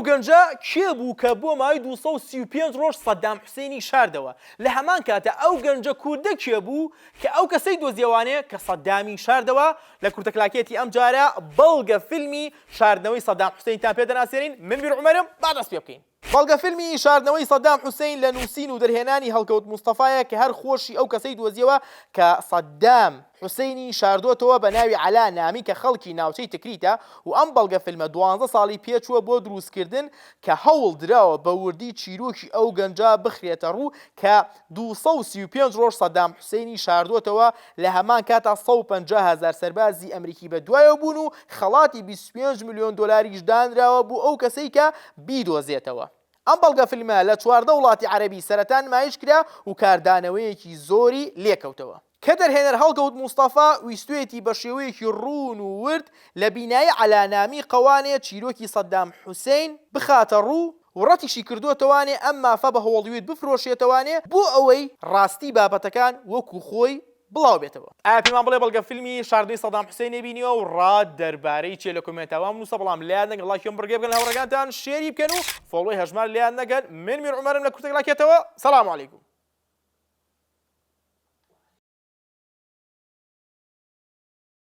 گەنجە کێ بوو کە بۆ ماوەی 235 ڕۆژ سەدام حوسێنی شاردەوە؟ لە هەمان کاتا ئەو گەنجە کوردە کێ بوو کە ئەو کەسەی دۆزیەوانێ کە سەدامی شاردەوە؟ لە کورتە کلاکێتی ئەم جارە بەڵگە فیلمی شاردنەوەی سەدام حوسەینتان پێ دەناسێنین، من میر عومەرم، با دەست پێ بکەین. بەڵگە فیلمی شاردنەوەی سەدام حوسەین لە نووسین و دەرهێنانی هەڵکەوت مستەفایە کە هەر خۆشی ئەو کەسەی دۆزیەوە کە سەدام حوسەینی شاردۆتەوە بە ناوی عەلا نامی کە خەڵکی ناوچەی تکریتە و ئەم بەڵگە فیلمە دوانزە ساڵی پێچووە بۆ دروستکردن کە هەوڵ دراوە بە وردی چیرۆکی ئەو گەنجە بخرێتە ڕوو کە 235 ڕۆژ سەدام حوسەینی شاردۆتەوە لە هەمان کاتا 150 هەزار سەربازی ئەمریکی بە دوایەوە بوون و خەڵاتی 25 ملیۆن دۆلاریش دانراوە بۆ ئەو کەسەی کە بیدۆزێتەوە. ئەم بەڵگەفیلمە لە 14 وڵاتی عەرەبی سەرەتا نمایش کرا و کاردانەوەیەکی زۆری لێکەوتەوە. کە دەرهێنەر هەڵکەوت موستەفا ویستویەتی بە شێوەیەکی ڕوون و ورد لە بینایی عەلا نامی قەوانێ چیرۆکی سەدام حوسەین بخاتە ڕوو و ڕەتیشی کردۆتەوانێ ئەم مافە بە هۆڵیود بفرۆشێتەوانێ بۆ ئەوەی ڕاستی بابەتەکان وەکو خۆی بڵاو بێتەوە. ئایا پێمان بڵێ بەڵگە فیلمی شاردنەوەی سەدام حوسەینی بینیوە و ڕات دەربارەی چیە لە comment ا وام نوسە بەڵام لایان نەکەن ڵایکی ئەم بڕگەیە بکەن لە هاوڕێکانتان share ی بکەن و follow ی هەژمار لێیان نەکەن من میر عومەرم لە کورتەک لاکێتەوە سلام علیکم.